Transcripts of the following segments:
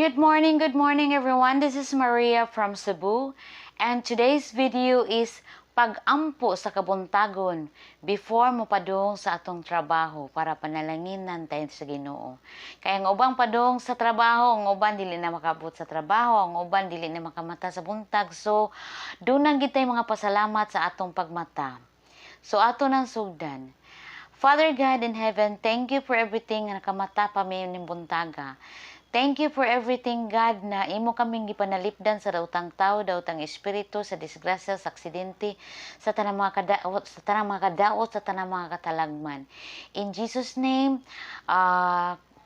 Good morning, everyone. This is Maria from Cebu, and today's video is pag-ampo sa kabuntagon before mo padung sa atong trabaho para panalanginan tayo sa Ginoo. Kaya ang ubang padung sa trabaho, ang uban dili na makabot sa trabaho, ang uban dili na makamata sa buntag. So, duna gyud tay mga pasalamat sa atong pagmata. So, ato nang sugdan. Father God in heaven, thank you for everything nga nakamata pa mi ning buntaga. Thank you for everything, God, na imo kaming gipanalipdan sa daotang tao, daotang espiritu, sa disgrasya, sa aksidente, sa tanang mga kadaot, sa tanang mga kadaot, sa tanang mga katalagman. In Jesus' name,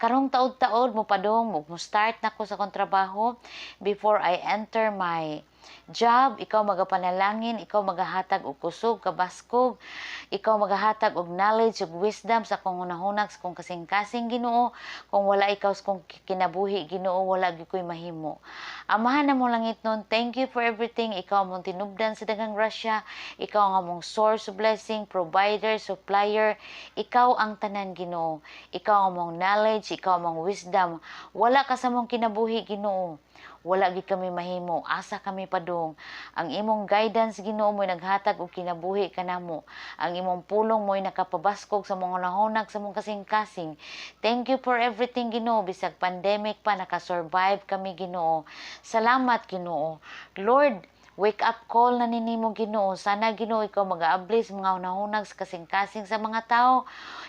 karong taod-taod mo padong mo start na ko sa akong trabaho. Before I enter my job, ikaw magapanalangin, ikaw magahatag og kusog, kabaskog, ikaw magahatag og knowledge ug wisdom sa akong hunahuna, sa akong kasing-kasing, Ginoo. Kung wala ikaw sa akong kinabuhi, Ginoo, wala gyud ko'y mahimo. Amahan namong langitnon, thank you for everything. Ikaw among tinubdan sa daghang grasya, ikaw ang among source of blessing, provider, supplier, ikaw ang tanan, Ginoo. Ikaw ang among knowledge, ikaw ang among wisdom. Wala ka sa among kinabuhi, Ginoo, wala gyud kami mahimo. Asa kami padung? Ang imong guidance, Ginoo, mo'y naghatag og kinabuhi kanamo. Ang imong pulong mo'y nakapabaskog sa mga hunahuna, sa among kasing-kasing. Thank you for everything, Ginoo. Bisag pandemic pa, nakasurvive kami, Ginoo. Salamat, Ginoo. Lord, wake up call na nimo, Ginoo. Sana, Ginoo, ikaw mag-aabli sa mga hunahunag sa kasing-kasing sa mga tao.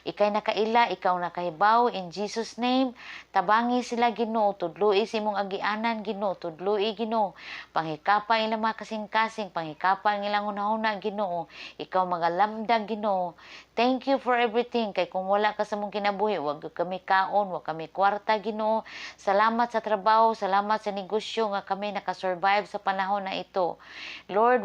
Ikay nakaila, ikaw nakahibaw. In Jesus' name, tabangi sila, Ginoo. Tudloi sa imong agianan, Ginoo. Tudloi, Ginoo. Panghikapa ilang mga kasing-kasing, panghikapa ang ilang hunahuna, Ginoo. Ikaw magalamdag, Ginoo. Thank you for everything. Kay kung wala ka sa among kinabuhi, wag kami kaon, wag kami kwarta, Ginoo. Salamat sa trabaho, salamat sa negosyo nga kami nakasurvive sa panahon na ito. Lord,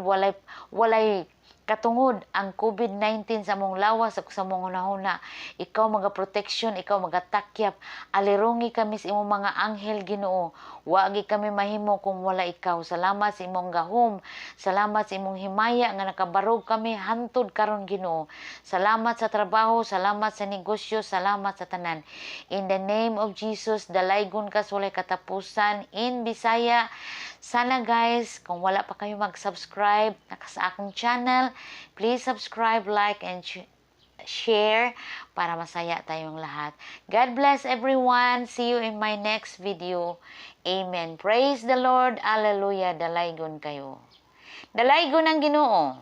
walay katungod ang COVID-19 sa among lawas ug sa among hunahuna. Ikaw mga protection, ikaw magatakyap. Alirungi kami sa imong mga anghel, Ginoo. Wa gyud kami mahimo kung wala ikaw. Salamat sa imong gahom. Salamat sa imong himaya nga nakabarog kami hantod karon, Ginoo. Salamat sa trabaho, salamat sa negosyo, salamat sa tanan. In the name of Jesus, dalaygon ka sa walay katapusan. In Bisaya, sana guys, kung wala pa kayo mag-subscribe sa akong channel, please subscribe, like, and share para masaya tayong lahat. God bless everyone. See you in my next video. Amen. Praise the Lord. Hallelujah. Dalaygon kayo. Dalaygon ang Ginoo.